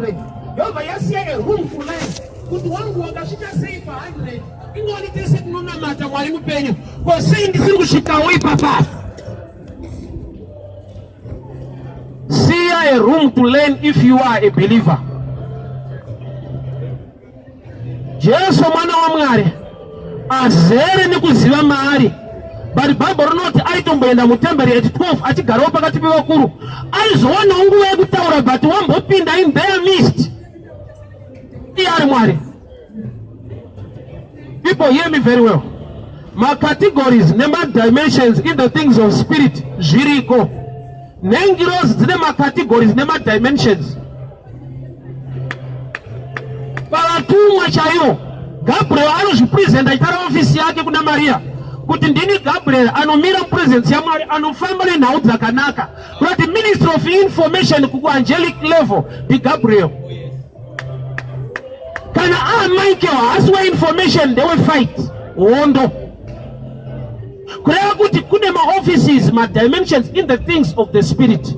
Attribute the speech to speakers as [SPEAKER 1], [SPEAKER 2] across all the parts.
[SPEAKER 1] 100, yobva yasiya a room to learn kuti wangu wakasvika sei pa 100. Ingoni tese tinonamata Mwari mupenyu, ko sei ndisiri kusvikawo ipapa? Siya a room to learn if you are a believer. Jesu mwana waMwari azere nekuziva maari, but Bible rinoti aitomboenda mutemberi at 12 achigarawo pakati pevakuru, aizowanawo nguva yekutaura, but wambopinda in their midst. Iye ari Mwari. People, hear me very well. Macategories nemadimensions in the things of spirit zviriko. Nengirozi dzine macategories nemadimensions. Pavatumwa chaivo, Gabriel anozvipresenta achitara ofisi yake kuna Maria kuti ndini Gabriel anomira mupresence yaMwari, anofamba nenhau dzakanaka. Kurati ministry of information kuangelic level ndiGabriel. Kana aMichael haasi wainformation, ndewefight, hondo. Kureva kuti kune maoffices, madimensions in the things of the spirit.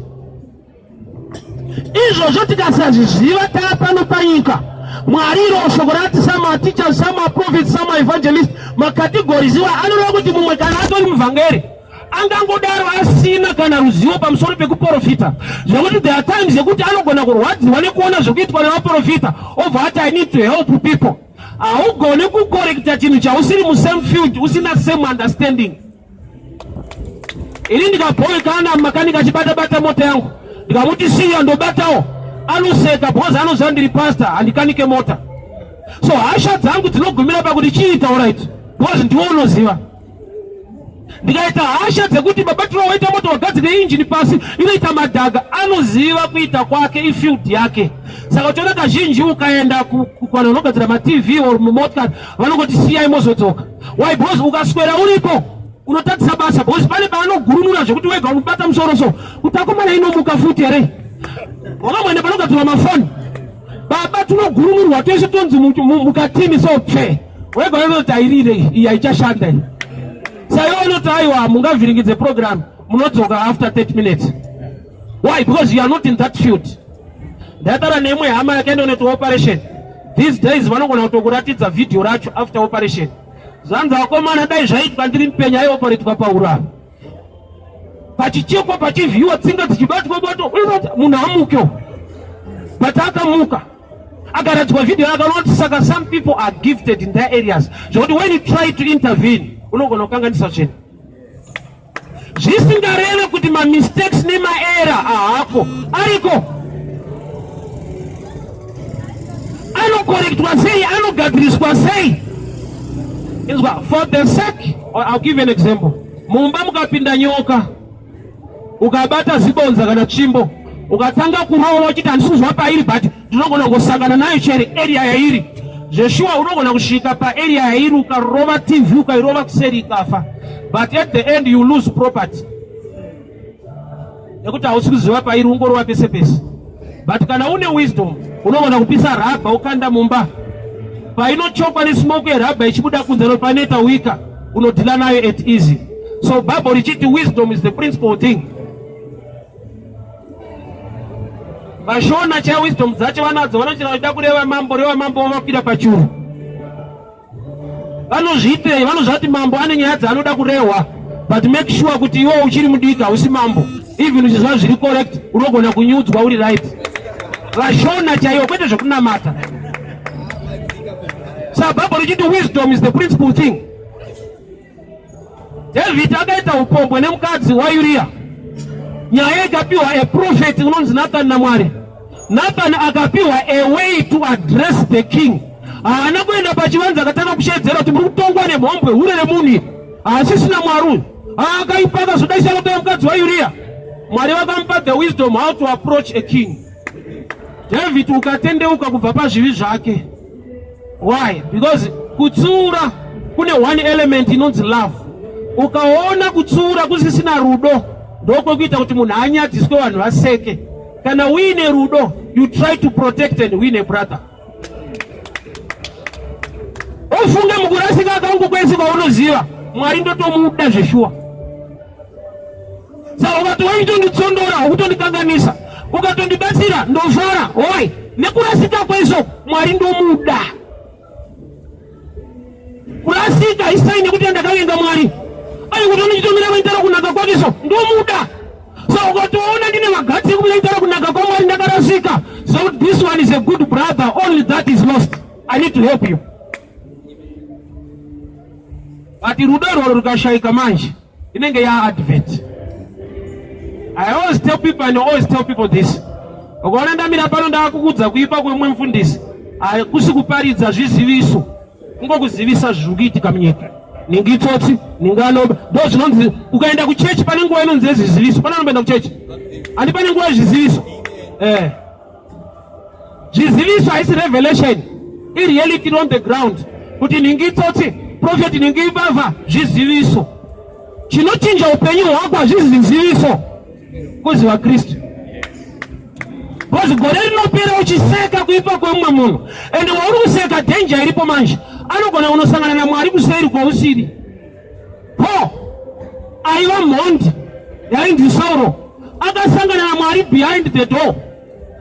[SPEAKER 1] Izvozvo tikasazviziva taa pano panyika, Mwari iro shoko rati some are teachers, some are prophets, some are evangelists. Macategories iwa anoreva kuti mumwe kana atori muvhangeri angangodaro asina kana ruzivo pamusoro pekuprofita, zvekuti there are times yekuti anogona kurwadziwa nekuona zvekuitwa nevaprofita, obva ati, "I need to help people." Haugoni kucorrecta chinhu chausiri musame field, usina same understanding. Ini ndikabhoekana makanika achibata-bata mota yangu, ndikamuti, "Siya, ndobatawo," anoseka because anoziva ndiri pastor, handikanike mota. So hasha dzangu dzinogumira pakuti, "Chiita alright," because ndiwo unoziva. Ndikaita hasha dzekuti mabatiro waita moto, wagadzire injini pasi inoita madhaga, anoziva kuita kwake, ifield yake. Saka uchiona kazhinji ukaenda kwana unogadzira maTV or mumotikari, vanongoti, "Siyai, mozodzoka." Why? Because ukaswera uripo unotadzisa basa, because pane paanogurunura zvekuti wega unobata musoro so kuti, "Akomana, inomuka futi here?" Wakamwenda panogadzirwa mafoni, baba, tinogurunurwa tese, tonzi mukatimi so pfe, wega unoti, "Airire iyi, haichashanda iyi." Saiwe unoti, "Aiwa, mungavhiringidze program, munodzoka after 30 minutes." Why? Because you are not in that field. Ndataura neimwe hama yakaenda kunoitwa operation. These days vanogona kutokuratidza vhidhiyo racho after operation. Zvanzi, "Vakomana, dai zvaitwa ndiri mupenya, aioperetwa paura pachichekwa, pachivhiyiwa, tsinga dzichibatwa bato, munhu amuke." But akamuka akaratidzwa vhidhiyo, akanoti saka some people are gifted in their areas, zvokuti when you try to intervene unogona kukanganisa zvinhu, zvisingareve kuti mamistakes nemaerror ahako ariko. Anocorrectwa sei? Anogadziriswa sei? Inzwa, for the sake, I'll give an example. Mumba mukapinda nyoka, ukabata zibonza kana tsvimbo, ukatanga kurova uchiti, "Handisi kuzwa pairi, but ndinogona kungosangana nayo chere area yairi." Zveshuwa unogona kusvika paarea yairi, ukarova TV, ukairova kuseri, ikafa, but at the end you lose property nekuti hausi kuziva pairi, ungorova pese pese. But kana une wisdom, unogona kupisa rabha, ukanda mumba, painochokwa nesmoke yerabha ichibuda kunze, no panoita wika, unodeala nayo at easy. So Bible richiti wisdom is the principal thing. Vashona chai wisdom dzacho vanadzo, vanochera vachida kureva mambo, reva mambo, vavakwira pachuru. Vanozviitei? Vanozvati mambo ane nyaya dzaanoda kurehwa, but make sure kuti iwe uchiri mudiki, hausi mambo. Even uchiziva zviri correct, unogona kunyudzwa uri right. Vashona chaiwo, kwete zvekunamata. Saka Bhaibheri richiti wisdom is the principal thing. David akaita upombwe nemukadzi waUriya. Nyaya ikapiwa a prophet unonzi Nathan naMwari. Nathan akapiwa a way to address the king. Haana kuenda pachivanze akatanga kushedzera kuti, "Muri kutongwa nemhombwe, hure remunhu iri, haasisina Mwari uyu." Akaipa akazodaisa kutora mukadzi waUriya. Mwari vakamupa the wisdom how to approach a king. David ukatendeuka kubva pazvivi zvake. Why? Because kutsiura kune one element inonzi love. Ukaona kutsiura kusisina rudo, ndokwekuita kuti munhu anyadziswe, vanhu vaseke. Kana uine rudo, you try to protect and win a brother. Ufunge mukurasika kangu kwese kwaunoziva, Mwari ndotomuda zveshuwa. Saka ukati waitonditsondora, ukutondikanganisa, ukatondibatsira, ndofara. Why? Nekurasika kweso Mwari ndomuda. Kurasika isai nekuti ndakavenga Mwari. Ayo kuti unochitomira vaitara kunaka kwake so ndomuda. So ukatoona ndine magatsi ekumira itara kunaka kwaMwari ndakarasika. So this one is a good brother, only that is lost. I need to help you. But rudo irworwo rukashaika manje inenge ya advert. I always tell people and I always tell people this. Ukaona ndamira pano ndakukudza kuipa kwemumwe mufundisi, hakusi kuparidza zviziviso, kungokuzivisa zviri kuitika munyika. Ningi itsotsi, ningi anoba. Ndo zvinonzi ukaenda kuchechi pane nguva inonzi yezviziviso. Pane anomboenda kuchechi? Handi pane nguva yezviziviso? Eh. Zviziviso haisi revelation, ireality on the ground kuti nhingi itsotsi, prophet nhingi ibava, zviziviso. Chinochinja upenyu hwako hazvisi zviziviso, kuziva Kristu. Because gore rinopera uchiseka kuipa kwemumwe munhu, and wauri kuseka danger iripo manje, anogona kunosangana naMwari kuseri kwausiri. Paul aiva mhondi yainzi Sauro akasangana naMwari behind the door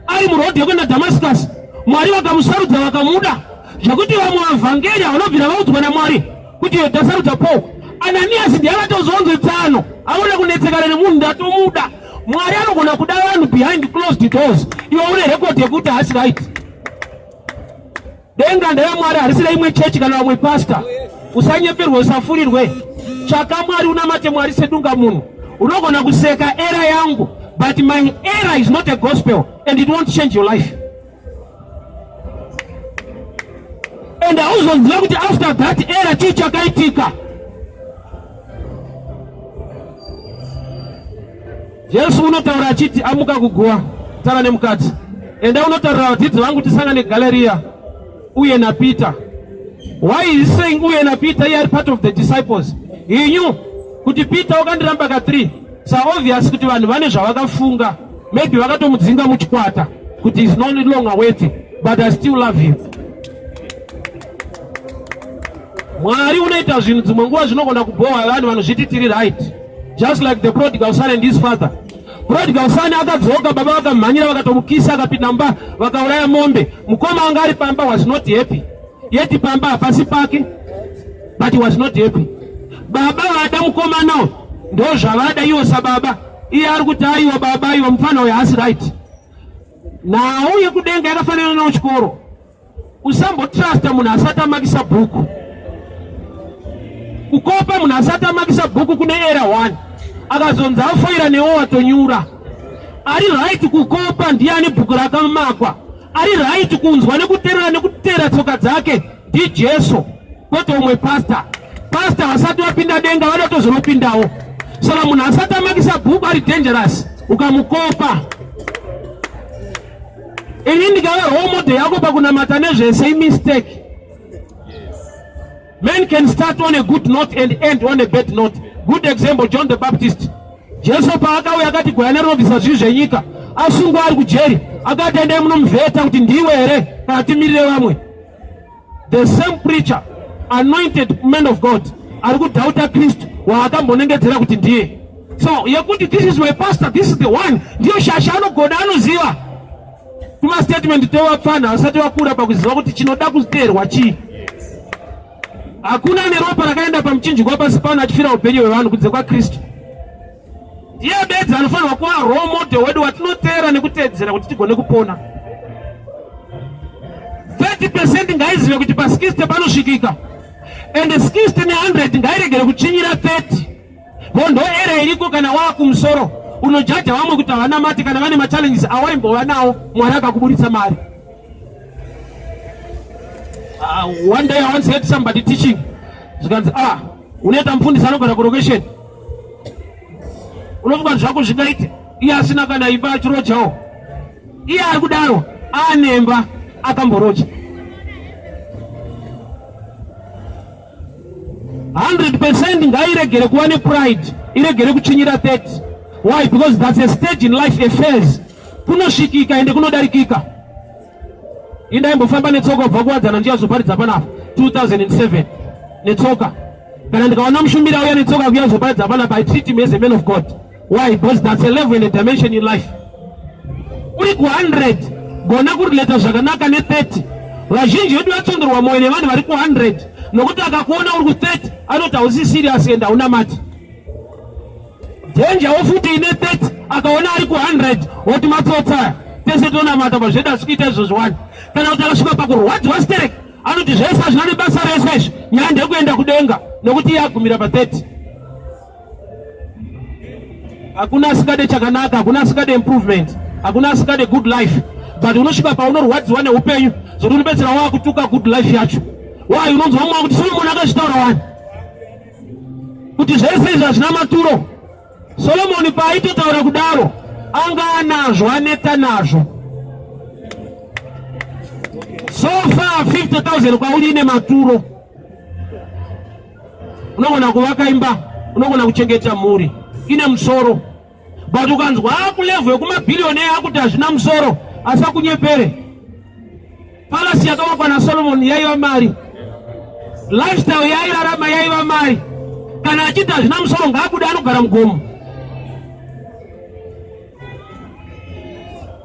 [SPEAKER 1] ari murodhi yekuenda Damascus. Mwari vakamusarudza vakamuda zvekuti vamwe vavhangeri havanobvira vaudzwa naMwari kuti ndasarudza Paul. Ananias ndiye akatozonzi tsano aona kunetsekana nemunhu ndatomuda. Mwari anogona kuda vanhu behind closed doors, iwe une record yekuti haasi right. Denga nderaMwari harisi reimwe chechi kana vamwe pastor. Usanyeperwe, usafurirwe. Tsvaka Mwari unamate Mwari sedunga munhu. Unogona kuseka era yangu but my era is not a gospel and it won't change your life. And hauzonziva kuti after that era chii chakaitika. Jesu unotaura achiti amuka kuguva, tara nemukadzi. Enda unotaurira vadzidzi vangu tisangane Galleria uye naPeter. Why is he saying uye naPeter? Iye ari part of the disciples. He knew kuti Peter wakandiramba ka 3. So obvious kuti vanhu vane zvavakafunga. Maybe vakatomudzinga muchikwata kuti is no longer worthy, but I still love him. Mwari unoita zvinhu dzimwe nguva zvinogona kubhowa vanhu vanozviti tiri right. Just like the prodigal son and his father. Prodigal son akadzoka, baba vakamhanyira vakatomukisa, akapinda mumba vakauraya mombe. Mukoma anga ari pamba was not happy. Yet pamba hapasi pake, but he was not happy. Baba vada mukomana ndo zvavada iwo sababa. Iye ari kuti aiwa baba, iwa mufana uyu haasi right. Nhau yekudenga yakafanana neuchikoro. Usambotrusta munhu asati amakisa bhuku. Kukopa munhu asati amakisa bhuku kune era 1. Akazonzi afoira newo watonyura. Ari right kukopa ndiye ane bhuku rakamakwa. Ari right kunzwa nekuterera nekutera tsoka dzake ndiJesu kwete umwe pastor. Pastor vasati vapinda denga vanotozonopindawo. Saka munhu asati amakisa bhuku ari dangerous ukamukopa. Ini ndikava role model yako pakunamata nezvese imistake. Men can start on a good note and end on a bad note. Good example, John the Baptist. Jesu paakauya akati gwayana rinobvisa zvivi zvenyika, asungwa ari kujeri, akati endai munomuvheta kuti ndiwe here kana timirire vamwe. The same preacher, anointed man of God, ari kudhauta Kristu waakambonengedzera kuti ndiye. So yekuti this is my pastor, this is the one, ndiyo shasha anogona anoziva. Kuma statement tewapfana vasati vakura pakuziva kuti chinoda kuteerwa chii. Hakuna neropa rakaenda pamuchinjikwa pasi pano achifira upenyu hwevanhu kunze kwaKristu. Ndiye bedzi anofanirwa kuva role model wedu watinoteera nekuteedzera kuti tigone kupona. 30% ngaizive kuti pa60 panosvikika and 60 ne100 ngairegere kuchinyira 30 Hondo era iriko kana waakumusoro unojaja vamwe kuti havanamati kana vane machallenges awaimbova nawo Mwari akakuburitsa mari. One day I once heard somebody teaching zvikanzi ah unoita mufundisi anogara kulocation unofunga zvako zvingaite iye asina kana imba achirojawo iye ari kudaro anemba akamboroja 100% ngairegere kuva nepride iregere kuchinyira 30 why because that's a stage in life a phase kunosvikika ende kunodarikika indaimbofamba netsoka kubva kuwadzana ndichazoparidza panapa 2007 netsoka kana ndikaona mushumiri auya netsoka kuya zoparidza panapa i treat him as a man of god why because that's a level and a dimension in life uri ku 100 Gona kurelata zvakanaka ne30. Vazhinji vedu vatsonderwa mwoyo nevanhu vari ku100, nokuti akakuona uri ku30 anoti hausi serious and haunamati. Danger wofuti ine 30 akaona ari ku100 woti matsotsa, tese tonamata pazvedu, asi kuita izvozvo wani. Kana kuti akasvika pakurwadziwa sterek, anoti zvese hazvina nebasa rese izvi, nyaya ndekuenda kudenga, nokuti iye agumira pa30. Hakuna asingade chakanaka, hakuna asingade improvement, hakuna asingade good life, but unosvika paunorwadziwa neupenyu zvokuti unobetsera wakutuka good life yacho. Why? Unonzwa mumwe kuti Solomon akazvitaura wani kuti zvese izvi hazvina maturo. Solomoni paaitotaura kudaro anga anazvo, aneta nazvo. So far 50,000 kwauri ine maturo. Unogona kuvaka imba, unogona kuchengeta mhuri ine musoro, but ukanzwa akulevel yekumabhiliyoni akuti hazvina musoro, asakunyepere. Palace yakavakwa naSolomon yaiva mari, lifestyle yairarama yaiva mari. Kana achiti hazvina musoro, ngaabude anogara mugomo.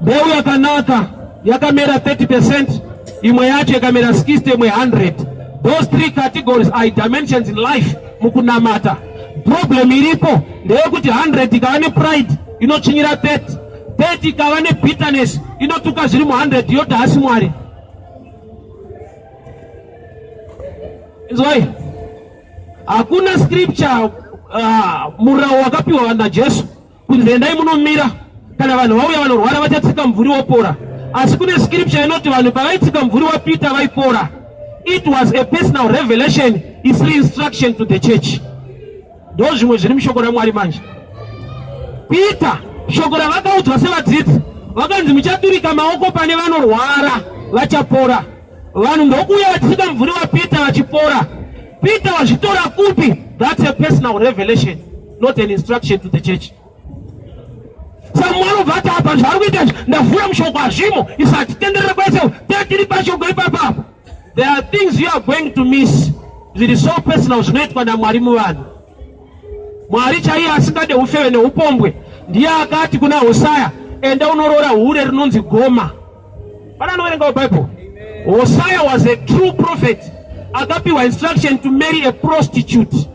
[SPEAKER 1] Mbeu yakanaka yakamera 30%, imwe yacho yakamera 60, imwe 100. Those three categories are dimensions in life. Mukunamata, problem iripo ndeyekuti 100 ikava nepride inotsvinyira 30, 30 ikava nebitterness inotuka zviri mu100, yoti hasi Mwari. Inzwai, hakuna scripture, murau wakapiwa naJesu kunzi endai munomira, kana vanhu vauya vanorwara vachatsika mumvuri wopora. Asi kune scripture inoti vanhu pavaitsika mumvuri waPeter vaipora. It was a personal revelation, isiri instruction to the church. Ndo zvimwe zviri mushoko raMwari. Manje Peter, shoko ravakaudzwa sevadzidzi, vakanzi muchaturika maoko pane vanorwara vachapora. Vanhu ndokuuya vachitsika mumvuri waPeter vachipora. Peter wazvitora kupi? That's a personal revelation, not an instruction to the church. Samwe anobva ati apa zvaari kuita izvi, ndavhura mushoko, hazvimo, isati tenderera kwese, tiri pashoko ipapapo. There are things you are going to miss zviri so personal zvinoitwa naMwari muvanhu. Mwari chaiye asingade ufeve neupombwe ndiye akati kuna Hosaya, enda unoroora hure rinonzi Goma. Pana anoverengawo Bible? Hosaya was a true prophet akapiwa instruction to marry a prostitute.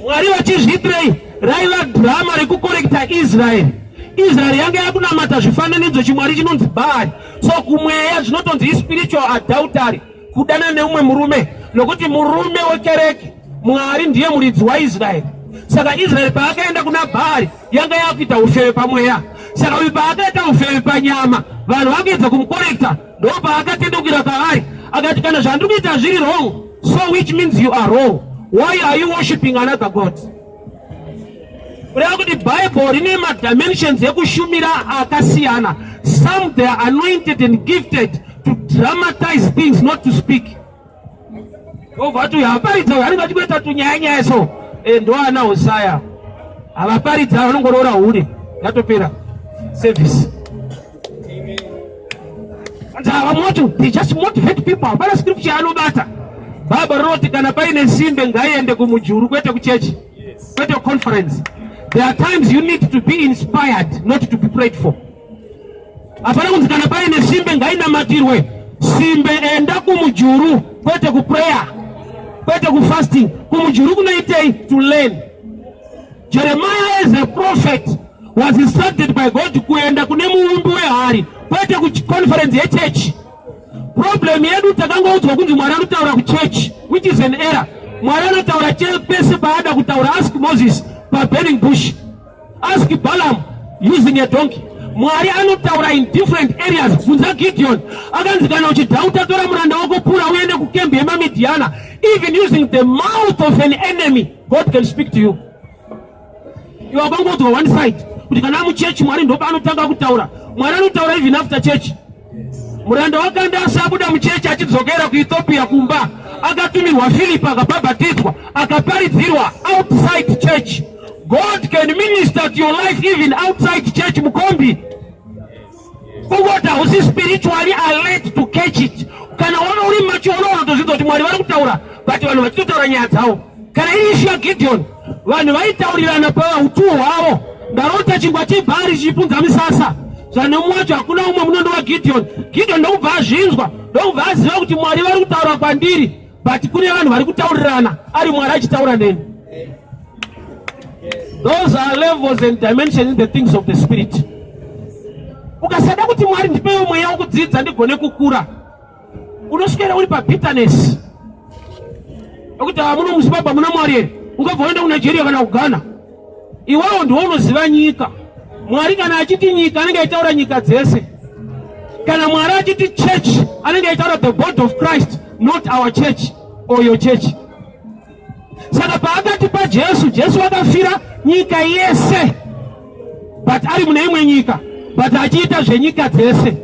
[SPEAKER 1] Mwari vachizviitirei? Raiva drama rekukorekta Israeri. Israeri yanga yakunamata zvifananidzo, chimwari chinonzi Bhaari. So kumweya zvinotonzi ispiritual adultery kudana neumwe murume, nokuti murume wekereke, Mwari ndiye muridzi waIsraeri. Saka Israeri paakaenda kuna Bhaari yanga yakuita ufeve pamweya. Saka uyu paakaita ufeve panyama, vanhu vakuedza kumukorekta, ndo paakatendukira kwavari akati, kana zvandiri kuita zviri wrong, so which means you are wrong. Why are you worshiping another god? Kureva kuti Bible rine madimensions ekushumira akasiyana. Some, they are anointed and gifted to dramatize things, not to speak. Obva ati uyu haparidza, uyu anenge achikuita tunyaya nyaya. So ndo ana Hosaya, havaparidza, vanongoroora hure, yatopera service. Vamwe they just motivate people, hapana scripture anobata. Bhaibheri rinoti kana paine simbe ngaiende kumujuru, kwete kuchechi, kwete conference. There are times you need to be inspired, not to be prayed for. Hapana kunzi kana paine simbe ngainamatirwe. Simbe enda kumujuru, kwete kuprayer, kwete kufasting. Kumujuru kunoitei? To learn. Jeremiah as a prophet was instructed by God kuenda kune muumbi wehari, kwete kuconference yechechi. Problem yedu, takangoudzwa kunzi Mwari anotaura kuchechi, which is an error. Mwari anotaura pese paada kutaura. Ask Moses paburning bush, ask Balaam using a donkey. Mwari anotaura in different areas. Bvunza Gideon, akanzi kana uchidoubta, tora muranda wako Pura uende kukembi yemaMidhiana. Even using the mouth of an enemy, God can speak to you. Iwe wakangoudzwa one side kuti kana muchechi Mwari ndopaanotanga kutaura. Mwari anotaura even after church. Muranda waKandasi abuda muchechi achidzokera kuEthiopia kumba, akatumirwa Philip, akabhabhatidzwa, akaparidzirwa outside church. God can minister to your life even outside church, mukombi. Kungoti hausi spiritually alert to catch it. Kana wana uri macho, unoona kutozvinzwa kuti Mwari vari kutaura, but vanhu vachitotaura nyaya dzavo. Kana iri issue yaGideon, vanhu vaitaurirana pautuo hwavo, ndarota chingwa chebhari chichipunza misasa. Zvanemumwe wacho hakuna umwe munondo waGideon. Gideon ndokubva azvinzwa, ndokubva aziva kuti Mwari vari kutaura kwandiri, but kune vanhu vari kutaurirana ari Mwari achitaura neni. Those are levels and dimensions in the things of the spirit. Ukasada kuti Mwari ndipewo mweya wekudzidza ndigone kukura, unoswera uri pabitterness ekuti hamuno muZimbabwe hamuna Mwari here, ungabva waenda kuNigeria kana kuGhana. Iwewo ndiwo unoziva nyika. Mwari kana achiti nyika anenge achitaura nyika dzese. Kana Mwari achiti church anenge achitaura the body of Christ, not our church or your church. Saka paakatipa Jesu, Jesu akafira nyika yese, but ari mune imwe nyika, but achiita zvenyika dzese.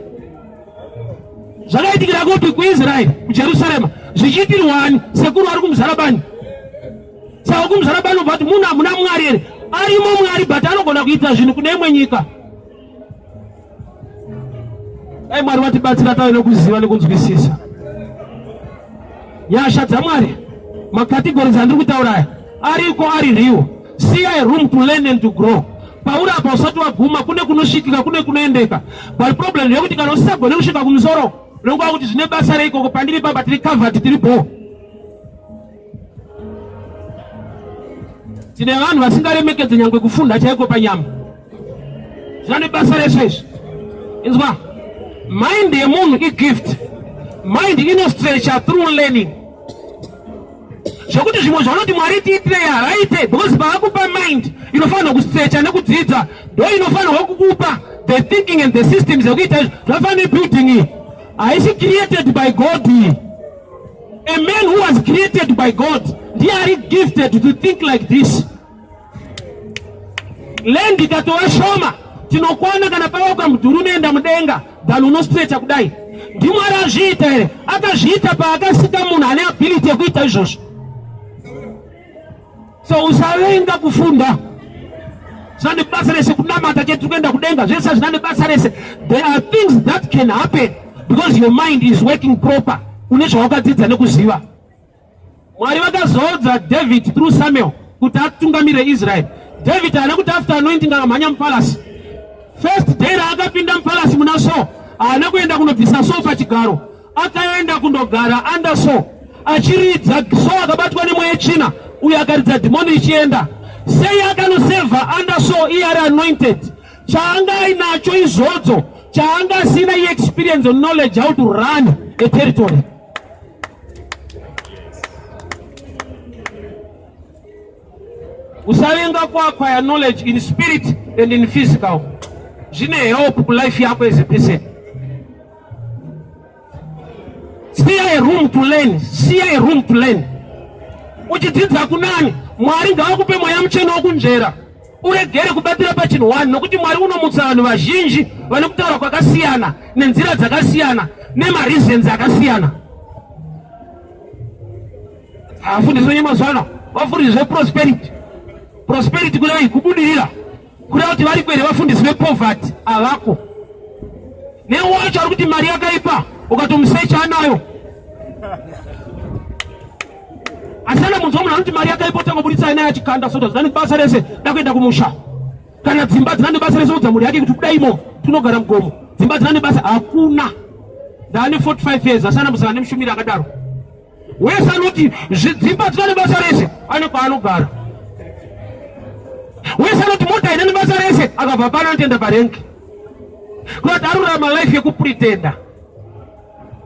[SPEAKER 1] Zvakaitikira kupi? KuIsraeri, kuJerusarema. Zvichiitirwani? Sekuru ari kuMuzarabani. Saka kuMuzarabani ubva kuti munhu hamuna Mwari here? Arimo Mwari, but anogona kuita zvinhu kune imwe nyika. Dai Mwari vatibatsira tave nekuziva nekunzwisisa nyasha dzaMwari. Macategories andiri kutaura aya ariko, ari real. Siya room to learn and to grow. Pauri apa usati waguma, kune kunosvikika, kune kunoendeka, but problem ndeyekuti kana usisagone kusvika kumusoro, unonguva kuti zvine basa reikoko pandiri papa, tiri covered, tiri bho. Tine vanhu vasingaremekedze nyangwe kufunda chaiko panyama. Zvine basa rese izvi. Inzwa, mind yemunhu igift. Mind inostretcha through learning, zvekuti zvimwe zvaunoti Mwari tiitirei havaite, because pavakupa mind inofanirwa kustretcha nekudzidza, ndo inofanirwa kukupa the thinking and the systems ekuita izvo. Zvafanira building iyi haisi created by God iyi. A man who was created by God ndiye ari gifted to think like this. Land ikatova shoma, tinokwana kana pavakwa mudhuri unoenda mudenga than unostretcha kudai. NdiMwari azviita here? Akazviita paakasika munhu ane ability yekuita izvozvo. So usavenga kufunda. Zvina nebasa rese kunamata chetu kuenda kudenga, zvese zvina nebasa rese. There are things that can happen because your mind is working proper. Une zvawakadzidza nekuziva. Mwari vakazodza David through Samuel kuti atungamire Israel. David haana kuti after anointing akamhanya mupalasi. First day raakapinda mupalasi muna Saul, haana kuenda kunobvisa Saul pachigaro, akaenda kundogara under Saul achiridza. Saul akabatwa nemweya yetsvina, uyo akaridza dhimoni richienda. Sei akanosevha under Saul iye ari anointed? Chaanga ainacho izodzo, chaanga asina iexperience and knowledge how to run a territory. Usavenga kuacquire knowledge in spirit and in physical. Zvine help kulife yako as a person. Siya a room to learn, siya a room to learn. Uchidzidza kunani? Mwari ngavakupe mweya muchena wokunzvera, uregere kubatira pachinhu one, nokuti Mwari unomutsa vanhu vazhinji vane kutaura kwakasiyana nenzira dzakasiyana nemareasons akasiyana. Afundisi venyu mazuva ano vafundisi zveprosperity. Prosperity kudai kubudirira, kuda kuti vari kwere vafundisi vepoverty avako. Newacho ari kuti mari yakaipa, ukatomusecha anayo. Asi ana munzwa munhu anoti mari yakaipa, otangobuditsa inayo achikanda soda zvinani basa rese, da kuenda kumusha. Kana dzimba dzinani basa rese, udza mhuri yake kuti kudai imomo tinogara mugomo. Dzimba dzinani basa hakuna. Ndaane 45 years asana musana nemushumiri akadaro. Wese anoti zvidzimba dzinane basa rese ane kwaanogara. Wese anoti mota inane basa rese akabva pano anotoenda parenki. Kuti arurama life yekupretenda.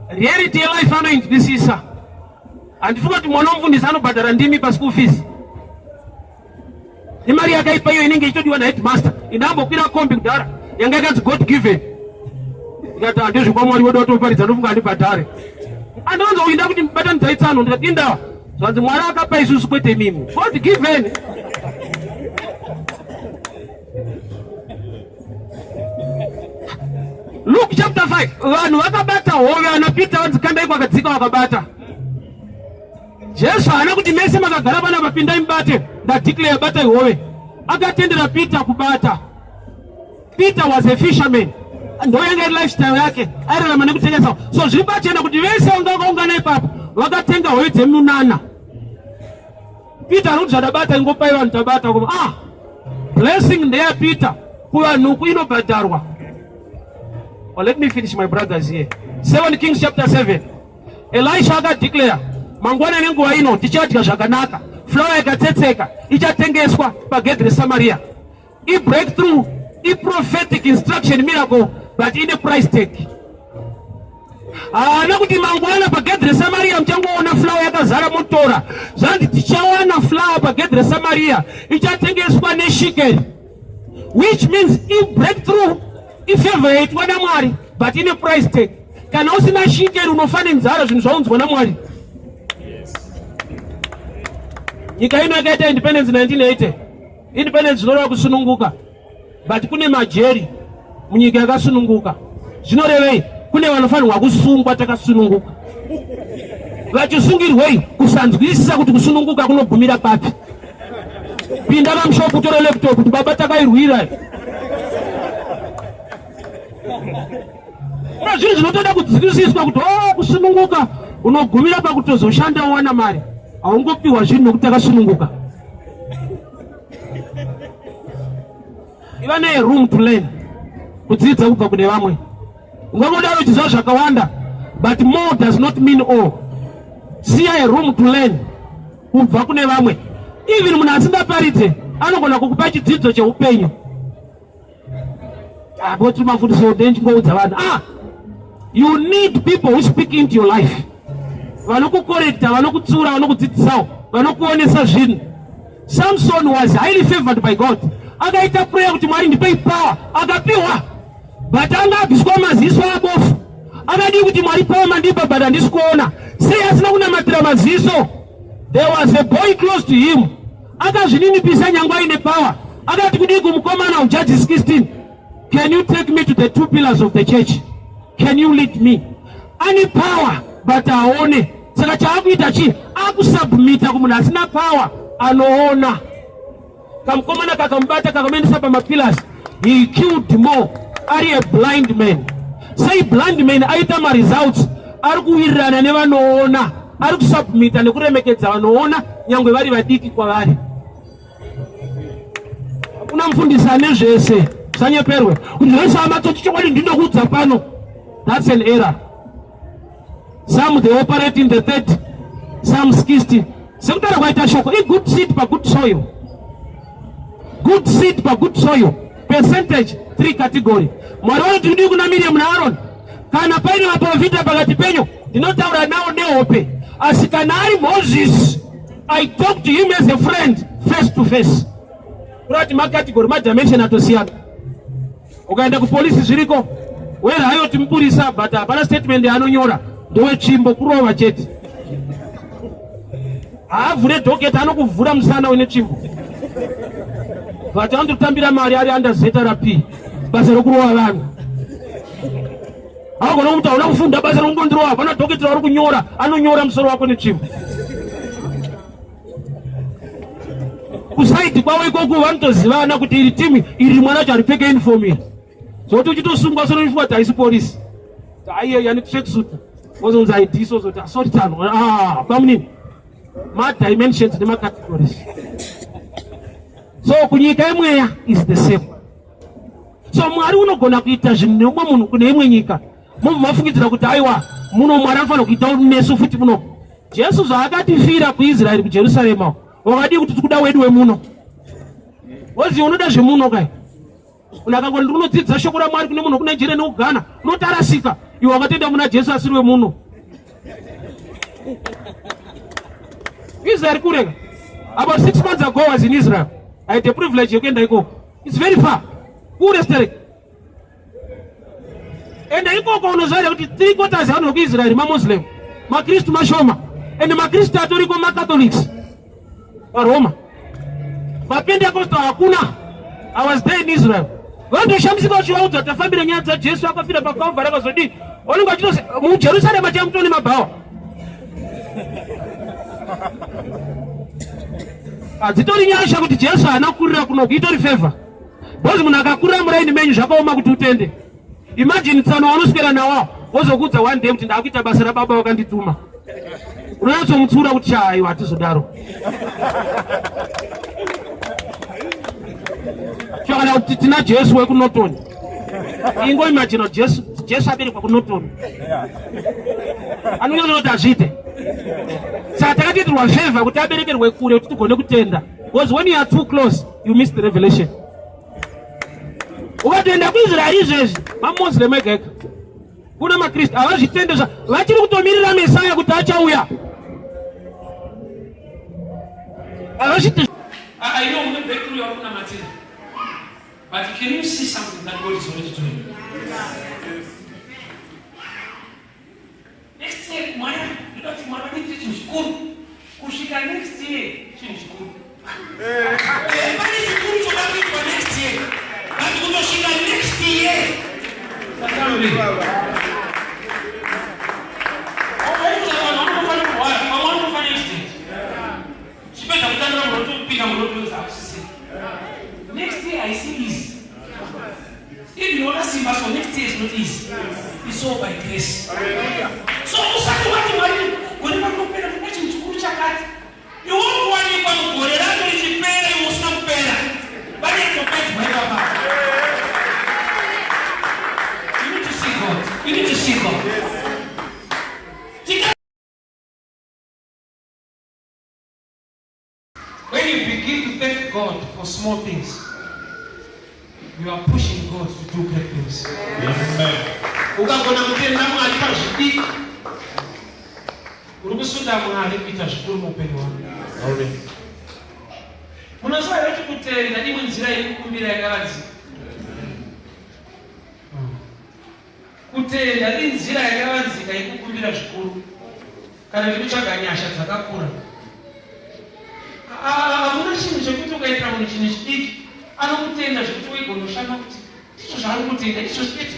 [SPEAKER 1] Reality yelife anoinzwisisa. Handifunga kuti mwana womufundisi anobhadhara ndimi paschool fees. Nemari yakaipa iyo inenge ichitodiwa naheadmaster. Indambokwira kombi kudhara yanga yakanzi God given. Ndikati handizvi kwaMwari wedu watoparidza, ndofunga handibhadhare. Andonza uinda kuti batanidza itsano, ndikati indawa. Zvanzi Mwari akapa isusu kwete imimi. God given. Luke chapter 5 vanhu vakabata hove, ana Peter vanzi kandai kwakadzika, vakabata. Jesu haana kuti mese makagara panapa pindai mubate, ndadeclare batai hove. Akatendera Peter kubata. Peter was a fisherman, ndo yanga iri lifestyle yake, airarama nekutengesa. So zviri pachena kuti vese vanga vakaungana ipapo vakatenga hove dzemunana. Peter ari kuti zvadabata ingopai vanhu tabata. Ah, blessing ndeya Peter, kuvanhuku inobhadharwa. Oh, let me finish, my brothers here. 7 Kings chapter 7. Elisha akadeclare, mangwana nenguva ino tichadya zvakanaka. Flour yakatsetseka ichatengeswa pagedhi reSamaria. I-breakthrough, i-prophetic instruction miracle, but ine price tag. Haana kuti mangwana pagedhi reSamaria muchangoona flour yakazara motora. Zvanzi tichawana flour pagedhi reSamaria ichatengeswa neshikeri, which means i-breakthrough, ifavor yaitwa naMwari, but ine price tag. Kana usina shikeri unofa nenzara zvinhu zvaunzwa naMwari. Nyika ino yakaita independence 1980. Independence zvinoreva kusununguka, but kune majeri munyika yakasununguka. Zvinorevei? Kune vanofanirwa kusungwa takasununguka. Vachisungirwei? Kusanzwisisa kuti kusununguka kunogumira papi. Pinda pamushopu utore laptop kuti baba takairwira. Kuna zvinhu zvinotoda kudzivisiswa kuti oh, kusununguka unogumira pakutozoshanda uwana mari. Haungopiwa zvinhu nokuti takasununguka. Iva ne room to learn, kudzidza kubva kune vamwe. Ungangodaro uchiziva zvakawanda, but more does not mean all. Siya a room to learn kubva kune vamwe. Even munhu asingaparidze anogona kukupa chidzidzo cheupenyu. Aboti mafundisi ndingoudza vanhu, you need people who speak into your life, vanokukorekta, vanokutsiura, vanokudzidzisawo, vanokuonesa zvinhu. Samson was highly favored by God. Akaita prayer kuti Mwari ndipei power, akapiwa, but anga abviswa maziso abofu. Akadii kuti Mwari power mandipa, but handisi kuona? Sei asina kunamatira maziso? There was a boy close to him akazvininipisa nyangwe aine power. Akati kudii kumukomana uJudges 16? "Can you take me to the two pillars of the church? Can you lead me?" Ane power but aone. Saka chaakuita chii? Akusubmita kumunhu asina power anoona. Kamukomana kakamubata, kakamuendesa pamapillars. He killed more ari a blind man. Sei blind man aita maresults? Ari kuwirirana nevanoona, ari kusubmita nekuremekedza vanoona nyangwe vari vadiki kwavari. Hakuna mufundisi ane zvese, sanyeperwe kuti zvese amatsotsi. Chokwadi ndinokuudza pano, that's an error. Some, they operate in the 30, some 60, sekutaura kwaita shoko. Igood seed pagood soil, good seed pagood soil, percentage, three category. Mwari vanoti kudii kuna Miriam naAron? "Kana paine vaprofita pakati penyu, ndinotaura nawo nehope, asi kana ari Moses, I talk to him as a friend, face to face." Kurati macategory, madimension atosiyana. Ukaenda kupolisi zviriko, werayoti mupurisa, but hapana statement yaanonyora, ndowetsvimbo, kurova chete. Haavhure docket, anokuvhura musana uine tsvimbo, but anototambira mari ari under ZRP, basa rokurova vanhu. Haugona kumuti hauna kufunda basa rokungondirova. Hapana docket rauri kunyora, anonyora musoro wako netsvimbo. Kuside kwavo ikoko vanotozivana kuti iri timu iri, mwana wacho haripfeke uniform iri, zvokuti uchitosungwa sonoifunga kuti haisi polisi, aiye yani tracksuit, wozonzi ID, sozoti sorry tsano. Ah, bamunini, madimensions nemacategories. So kunyika yemweya is the same. So Mwari unogona kuita zvinhu neumwe munhu kune imwe nyika, mubva mafungidzira kuti aiwa, muno Mwari anofanira kuita nesu futi muno. Jesu zvaakatifira kuIsraeri, kuJerusarema, wakadii kuti tikuda wedu wemuno? Woziva unoda zvemuno kai. Munhu akangoti ndikunodzidza shoko raMwari kune munhu kuNigeria nekuGhana, unotarasika. Iwe wakatenda muna Jesu asiri wemuno. Israel kurega. About 6 months ago I was in Israel. I had the privilege yekuenda ikoko. It's very far, kure sterek. Ende ikoko unoziva kuti three quarters vanhu vekuIsraeri maMuslim, maKristu mashoma, ende maKristu atoriko maCatholics paRoma, maPentecostal hakuna. I was there in Israel. Vandoshamisika vachivaudza tafambira nyaya dzaJesu, akafira paKalvari, akazodii. Vanenge vachitozi muJerusarema chamutone mabhawa hadzitori nyasha kuti Jesu haana kukurira kunoku. Itori favor, because munhu akakurira muraini menyu zvakaoma kuti utende. Imagine tsano waunoswera nawo wozokuudza one day kuti ndakuita basa rababa wakandituma. Unonyatsomutsiura kuti chaiwa, hatizodaro. Kana kuti tina Jesu wekuNorton, ingoimagine Jesu. Jesu aberekwa kuNorton. Anonyatsoona kuti hazviite. Saka takatoitirwa favor kuti aberekerwe kure kuti tigone kutenda. Because when you are too close, you miss the revelation. Ukatoenda kuIsrael izvezvi, maMoslem ega ega. Kuna maKristu havazvitende zva vachiri kutomirira Mesaya kuti achauya. Havazvite. I know mune breakthrough yauri kunamatira. But can you see something that God is already doing? Next year, Mwari, ndoda kuti Mwari vandiitire chinhu chikuru. Kusvika next year, chinhu chikuru. Pane chikuru choda kuitwa next year. But kutosvika next year. Satambe. Chipedza kutandira muroto kupinda muroto hakusisina. Next year haisi easy. Even wakasimba so next year is not easy. It's all by grace. So usati wati Mwari gore panopera kuda chinhu chikuru chakati. Iwe kuwanikwa mugore rako richipera iwe usina kupera. Pane topedzwa ipapa. You need to see God. You need to see God. Yes. When you begin to thank God for small things, you are pushing God to do great things. Amen. Ukagona kutenda Mwari pazvidiki, uri kusunda Mwari kuita zvikuru muupenyu hwako. Amen. Munoziva here kuti kutenda imwe nzira yekukumbira yakavanzika? Kutenda inzira yakavanzika yekukumbira zvikuru kana tikutsvaga nyasha dzakakura. Hamuna chinhu chekuti ukaitira munhu chinhu chidiki anokutenda zvekuti weigonoshama kuti ndizvo zvaari kutenda ndizvo chete.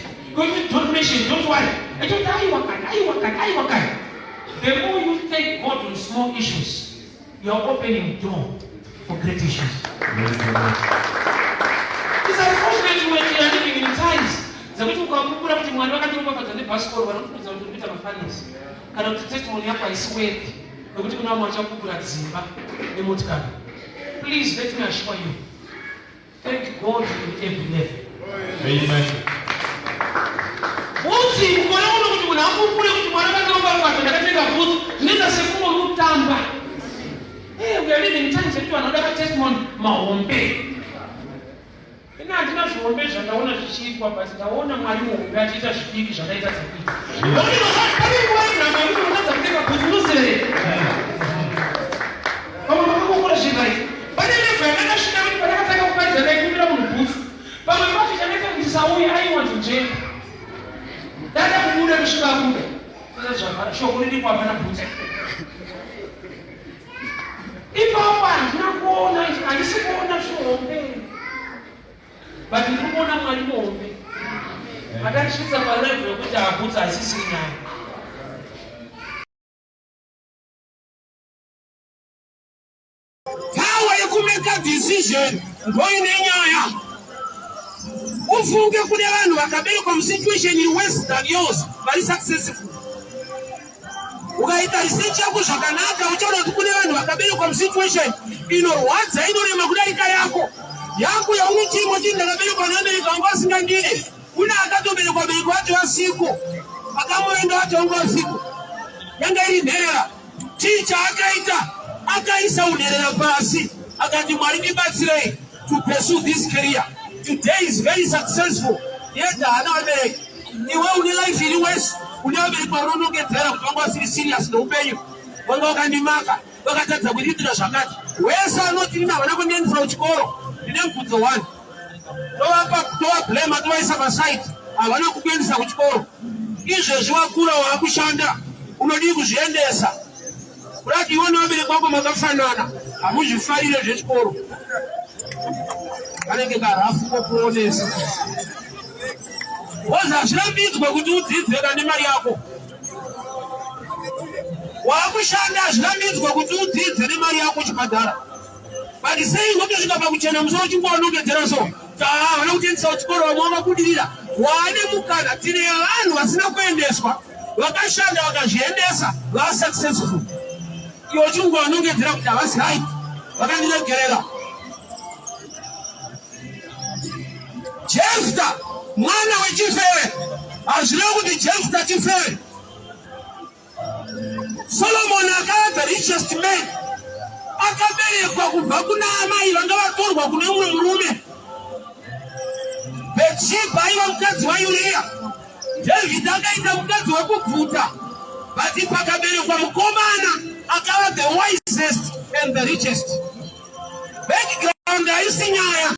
[SPEAKER 1] Don't mention, don't worry. Echoti aiwa kani, aiwa kani, aiwa kani. The more you thank God on small issues, You are opening door for great issues. It's unfortunate when you are living in times dzekuti ukakukura kuti Mwari vakandiropafadza nebhasikoro vanokuudza kuti uri kuita mafanisi kana kuti testimony yako haisi worthy nekuti kuna vamwe vachakukura dzimba nemotikari. Please let me assure you Thank God in every level. Amen. Bhutsi mukore uno kuti munhu akukure kuti mwana vakiropafadzo ndakatenga bhutsi zvinoita sekunge uri kutamba. Hey, we are living in times yekuti vanhu vanoda matestimony mahombe. Ini handina zvihombe zvandaona zvichiitwa but ndaona Mwari muhombe achiita zvidiki zvandaita dzekuita. Pane nguva yenhamo yekuti unotadza kutenga bhutsi unoserera. Pamwe makangokura zviri right. Pane level yandakasvika kuti pandakatanga kuparidza ndaikumbira munhu bhutsu. Pamwe pacho chakaita kuti ndisauye aiwanzonzvenga. Dada kubuda kusvika abuda. Sasa zvavhara shoko riripo hapana bhutsu. Ipapo handina kuona handisi kuona zvihombe. But ndiri kuona Mwari muhombe. Akandisvitsa palevel yekuti abhutsu haisisiri nyaya. Power yekumeka decision ndoine nyaya. Ufunge kune vanhu vakaberekwa musituation iri worse than yours vari successful. Ukaita research yako zvakanaka uchaona kuti kune vanhu vakaberekwa musituation inorwadza inorema kudarika yako. Yako yaunochema uchiti ndakaberekwa nevabereki vangu vasingandide. Kune akatoberekwa vabereki vacho vasiko, akamuvenga vacho vanga vasiko. Yanga iri nherera. Chii chaakaita? Akaisa unherera pasi akati Mwari ndibatsirei to pursue this career. Today is very successful yet haana vabereki. Iwe une life iri worse, une vabereki vaunonongedzera kuti vanga vasiri serious neupenyu, vanga vakandimaka, vakatadza kundiitira zvakati. Wese anoti ini havana kundiendesa kuchikoro, ndine mubvunzo one. Tovapa tovablema tovaisa pasite, havana kukuendesa kuchikoro. Izvezvi wakura waakushanda unodii kuzviendesa? Kurati iwe nevabereki vako makafanana, hamuzvifarire zvechikoro. Kanenge karafu kokuonesa. Wozi hazvirambidzwe kuti udzidze kana nemari yako. Waakushanda hazvirambidzwe kuti udzidze nemari yako uchibhadhara. But sei wotosvika pakuchena musoro uchingonongedzera so havana kutendesa kuchikoro vamwe vakabudirira waane mukana tine vanhu vasina kuendeswa vakashanda vakazviendesa vasuccessful iwe uchingonongedzera kuti havasi right vakandiregerera jefta mwana wechifeve. Hazvirevi kuti Jefta chifeve. Solomon akava the richest man, akaberekwa kubva kuna amai vanga vatorwa kune mumwe murume. Betsheba aiva mukadzi waUriya. David akaita mukadzi wekubvuta, but pakaberekwa mukomana akava the wisest and the richest. Background haisi nyaya.